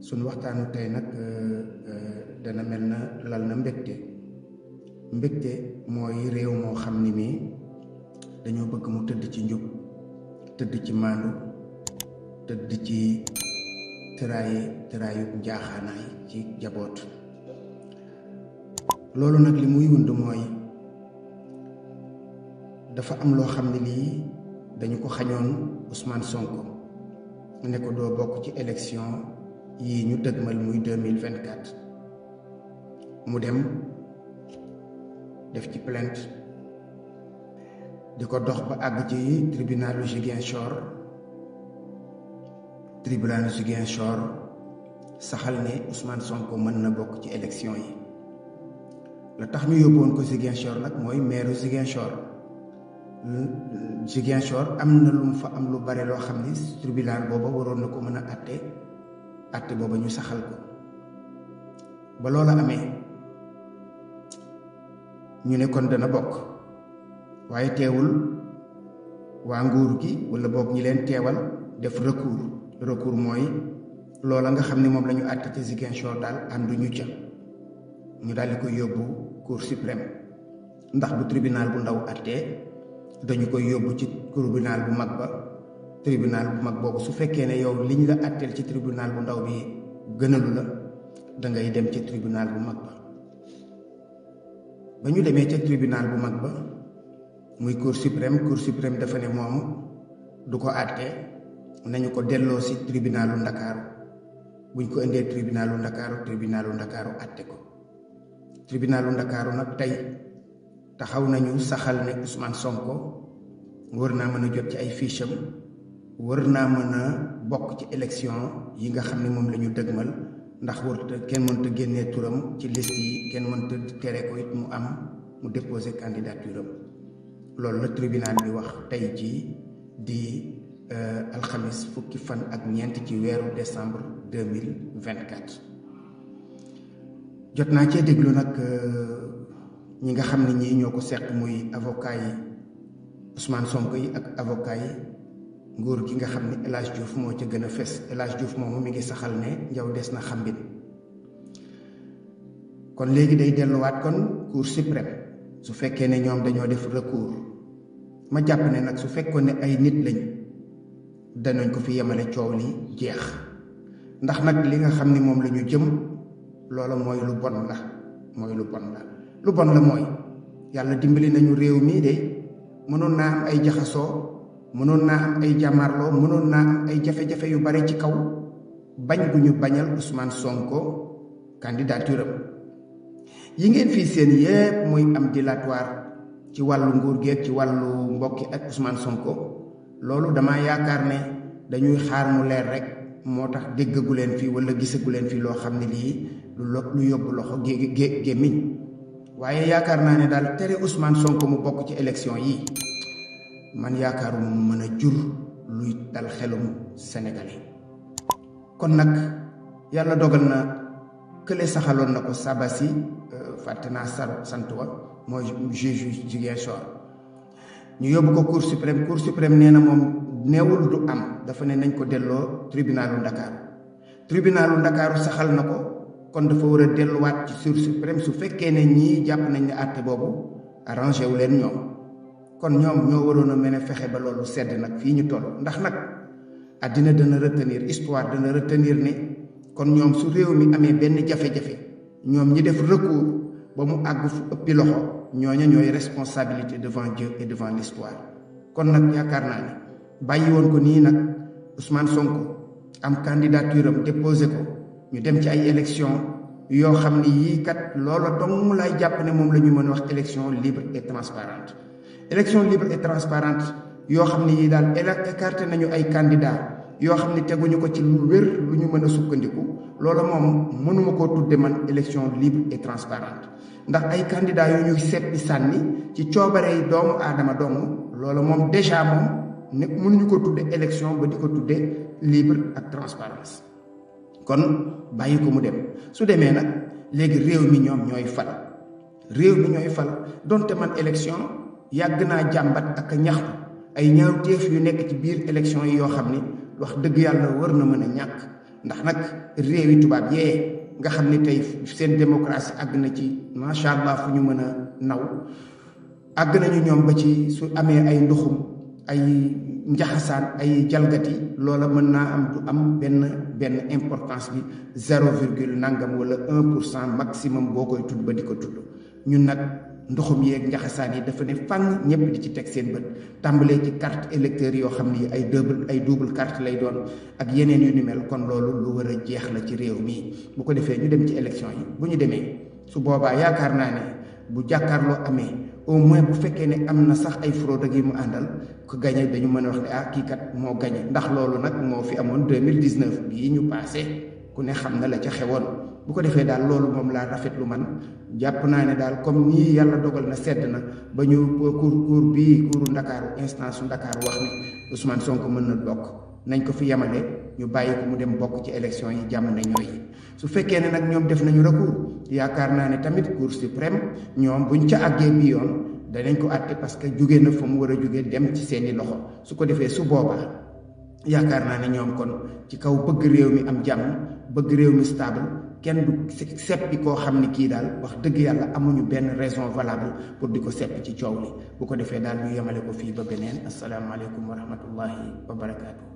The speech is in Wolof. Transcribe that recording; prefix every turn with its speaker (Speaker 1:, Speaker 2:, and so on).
Speaker 1: sunu waxtaanu tey nag dana mel na lal na mbégte mooy réew moo xam ni mii dañoo bëgg mu tëdd ci njub tëdd ci maandu tëdd ci tëraayu njaaxaanaay ci jaboot. loolu nag li muy wund mooy dafa am loo xam ne lii dañu ko xañoon Ousmane Sonko ne ko doo bokk ci élection yi ñu dëgmal muy 2024 mu dem def ci plainte di ko dox ba àgg ci tribunalu Ziguinchor saxal ne Ousmane Sonko mën na bokk ci élection yi. la tax ñu yóbboon ko Ziguinchor nag mooy maire Ziguinchor am na lu mu fa am lu bare loo xam ni tribunal booba waroon na ko mën a àtte booba ñu saxal ko ba loola amee ñu ne kon dana bokk waaye teewul waa nguur gi wala boog ñi leen teewal def recours mooy loola nga xam ne moom la ñu àtte ca Ziguinchor daal ànduñu ca ñu daal di koy yóbbu cour suprême ndax bu tribunal bu ndaw àttee dañu koy yóbbu ci tribunal bu mag ba. tribunal bu mag boobu su fekkee ne yow liñ la àtteel ci tribunal bu ndaw bi gënalu la da ngay dem ci tribunal bu mag ba ñu demee ca tribunal bu mag ba muy cour suprême dafa ne moom du ko àtte nañu ko delloo si tribunalu Ndakaaru buñ ko indee tribunalu Ndakaaru àtte ko. tribunalu Ndakaaru nag tey taxaw nañu saxal ne Ousmane Sonko war naa mën a jot ci ay fiche am war naa mën a bokk ci élection yi nga xam ne moom la ñu dëgmal ndax kenn mënta génnee turam ci liste yi kenn mënta tere ko it mu déposer candidature am loolu la tribunal bi wax tey jii di alxamis fukki fan ak ñeent ci weeru décembre 2024. jot naa cee déglu nag ñi nga xam ne ñii ñoo ko seq muy avocat yi Ousmane Sonko yi ak avocat yi nguur gi nga xam ne El Hadj Diouf moo ca gën a fes El Hadj Diouf moomu mi ngi saxal ne njaw des na xambin kon léegi day delluwaat kon cour suprême su fekkee ne ñoom dañoo def recours ma jàpp ne nag su fekkoon ne ay nit lañ danañ ko fi yemale coow li jeex ndax nag li nga xam ne moom la ñu jëm loola mooy lu bon la mooy yàlla dimbali nañu réew mii de mënoon naa am ay jaxasoo mënoon naa am ay jàmmarloo mënoon naa am ay jafe-jafe yu bare ci kaw bañ gu ñu bañal Ousmane Sonko candidature am yi ngeen fii seen yépp muy am dilatoire ci wàllu nguur geeg ci wàllu mbokki ak Ousmane Sonko loolu dama yaakaar ne dañuy xaar mu leer rek moo tax déggagu leen fii wala gisagu leen fii loo xam ne lii lu yóbbu loxo gémmiñ waaye yaakaar naa ne daal tere Ousmane Sonko mu bokk ci élection yi man yaakaaruma mu mën a jur luy dal xelum sénégalais kon nag yàlla dogal na kële saxaloon na ko Sabassi fàtte naa sant wa mooy juge Ziguinchor ñu yóbbu ko cour suprême nee na moom neewul du am dafa ne nañ ko delloo tribunalu Ndakaaru saxal na ko kon dafa war a delluwaat ci cour suprême su fekkee ne ñii jàpp nañ ne àtte boobu arrangé wu leen ñoom kon ñoom ñoo waroon a mën a fexe ba loolu sedd nag fii ñu toll ndax nag àddina dana retenir histoire dana retenir ne kon ñoom su réew mi amee benn jafe-jafe ñoom ñi def recours ba mu àgg fu ëppi loxo ñooña ñooy responsabilité devant Dieu et devant l'histoire kon nag yaakaar naa ne bàyyi woon ko nii nag Ousmane Sonko am candidature am déposé ko ñu dem ci ay élection yoo xam ni yii kat loola dong mu lay jàpp ne moom la ñu mën a wax élection libre et transparente yoo xam ne yii daal écarté nañu ay candidats yoo xam ne teguñu ko ci lu wér lu ñu mën a sukkandiku loola moom mënuma koo tudde man élection libre et transparente ndax ay candidats yu ñuy seppi sànni ci coobarey doomu aadama dong loola moom déjà moom ne mënuñu ko tudde élection ba di ko tudde libre ak transparence kon bàyyi ko mu dem su demee nag léegi réew mi ñoom ñooy fal donte man élection yàgg naa jàmbat ak ñaxtu ay ñaawteef yu nekk ci biir élection yi yoo xam ni wax dëgg yàlla war na mën a ñàkk ndax nag réewi tubaab yee nga xam ne tey seen démocratie àgg na ci macha allah fu ñu mën a naw àgg nañu ñoom ba ci su amee ay ndoxum ay njaxasaan ay jalgati loola mën naa am du am benn importance bi 0 nangam wala 1% maximum boo koy tudd ba di ko tudd ñun nag ndoxum yeeg njaxasaan yi dafa ne fang ñëpp di ci teg seen bët tàmbalee ci carte électeur yoo xam ni ay double carte lay doon ak yeneen yu ni mel kon loolu lu war a jeex la ci réew mi bu ko defee ñu dem ci élection yi bu ñu demee su boobaa yaakaar naa ne bu jàkkaarloo amee au moins bu fekkee ne am na sax ay fraude ak yi mu àndal ko gagné dañu mën a wax ne kii kat moo gagné ndax loolu nag moo fi amoon 2019 bii ñu passé ku ne xam na la ca xewoon bu ko defee daal loolu moom laa rafetlu man jàpp naa ne daal comme nii yàlla dogal na sedd na ba ñu cour Ndakaaru instance su Ndakaaru wax ne Ousmane Sonko mën na bokk nañ ko fi yemale ñu bàyyi ko mu dem bokk ci élection yi jàmm na ñooy su fekkee ne nag ñoom def nañu recours yaakaar naa ne tamit cour suprême ñoom buñ ca àggee bi yoon danañ ko àtte parce que jóge na fa mu war a jóge dem ci seeni loxo su ko defee su boobaa yaakaar naa ne ñoom kon ci kaw bëgg réew mi am jàmm bëgg réew mi stable kenn du seppi koo xam ne kii daal wax dëgg yàlla amuñu benn raison valable pour di ko seppi ci coow li bu ko defee daal ñu yemale ko fii ba beneen asalaamaaleykum wa rahmatullahi wa barakaatu.